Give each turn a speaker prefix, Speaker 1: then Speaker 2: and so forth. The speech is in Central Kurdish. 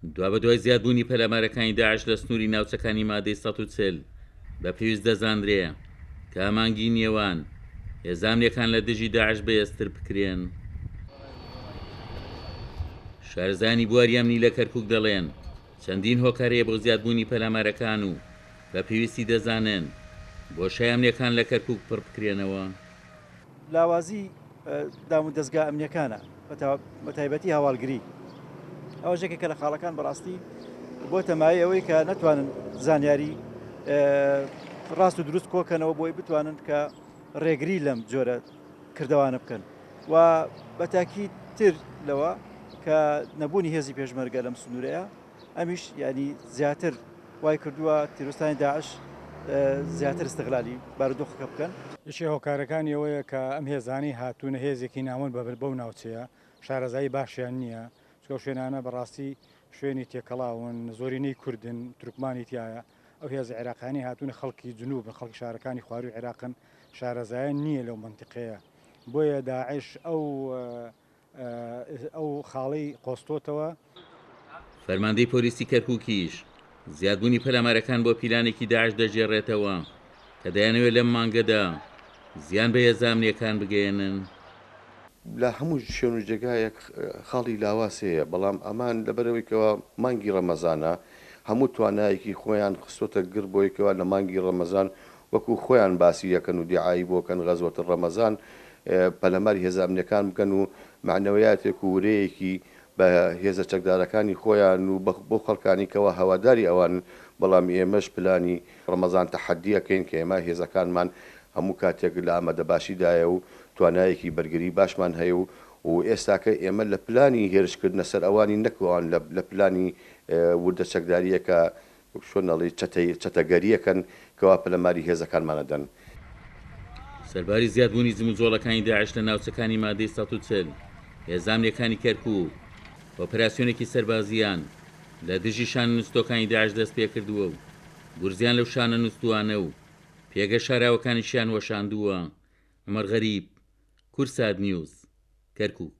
Speaker 1: دوابەدوای زیادبوونی پەلامارەکانی داعش لە سنووری ناوچەکانی مادەی 140 بە پێویست دەزانرێ کە ئامانگی نێوان هێزە ئەمنیەکان لە دژی داعش بەهێزتر بکرێن. شارەزایانی بواری ئەمنی لە کەرکوک دەڵێن، چەندین هۆکار هەیە بۆ زیادبوونی پەلامارەکان و بە پێویستی دەزانن بۆشای ئەمنیەکان لە کەرکوک پڕ بکرێنەوە.
Speaker 2: لاوازی دامودەزگا ئەمنیەکانە بەتایبەتی هەواڵگری ئەوەش یەکێکە لە خاڵەکان بەڕاستی بۆتە مایەی ئەوەی کە نەتوانن زانیاری ڕاست و دروست کۆکەنەوە بۆی بتوانن کە ڕێگری لەم جۆرە کردوانە بکەن و بەتاکی تر لەوە کە نەبوونی هێزی پێشمەرگە لەم سنوورەیە ئەمیش یانی زیاتر وای کردووە تیرۆستانی داعش زیاتر استغلالی بارودۆخەکە بکەن.
Speaker 3: یەکێ هۆکارەکانی ئەوەیە کە ئەم هێزانەی هاتوونە هێزێکی نامۆن بە بەو ناوچەیە، شارەزایی باشیان نییە، چونکە ئەو شوێنانە بەڕاستی شوێنی تێکەڵاون، زۆرینەی کوردن، تورکمانی تیایە، ئەو هێزە عێراقیانەی هاتوونە خەڵکی جنوبن، خەڵکی شارەکانی خوارووی عێراقن، شارەزایان نییە لەو مەنتیقەیە، بۆیە داعش ئەو ئەو خاڵەی قۆستۆتەوە.
Speaker 1: فەرماندەی پۆلیسی کەرکوکیش زیادبوونی پەلامارەکان بۆ پیلانێکی داعش دەگێڕێتەوە کە دەیانەوێت لەم مانگەدا زیان بە هێزە ئەمنییەکان بگەیەنن.
Speaker 4: لە هەموو شوێن و جێگایەک خاڵی لاواز هەیە، بەڵام ئەمان لەبەرئەوەی کەوا مانگی ڕەمەزانە هەموو توانایەکی خۆیان خستۆتە گڕ بۆی کەوا لە مانگی ڕەمەزان وەکو خۆیان باسی ئەکەن و دیعایی بۆ کەن غەزوەت الرەمەزان پەلەماری هێزە ئەمنیەکان بکەن و مەعنەویاتێک و ورەیەکی بە هێزە چەکدارەکانی خۆیان و بۆ خەڵکانی کەوا هەواداری ئەوانن بەڵام ئێمەش پلانی ڕەمەزان تەحەدی ئەکەین کە ئێمە هێزەکانمان هەموو کاتێک لە ئامادەباشیدایە و توانایەکی بەرگری باشمان هەیە و و ئێستاکە ئێمە لە پلانی هێرشکردنە سەر ئەوانین نەک ئەوان لە پلانی وردە چەکدارییەکە چۆن ئەڵێی چەتەی چەتەگەریەکەن کەوا پەلەماری هێزەکانمان ئەدەن.
Speaker 1: سەرباری زیادبوونی جموجۆڵەکانی داعش لە ناوچەکانی مادەی 140، هێزە ئەمنییەکانی کەرکووک ئۆپەراسیۆنێکی سەربازییان لە دژی شانە نووستووەکانی داعش دەستپێکردووە و گورزیان لەو شانە نووستووانە و پێگە شاراوەکانیشیان وەشاندووە. عومەر غەریب، کوردسات نیوز، کەرکووک.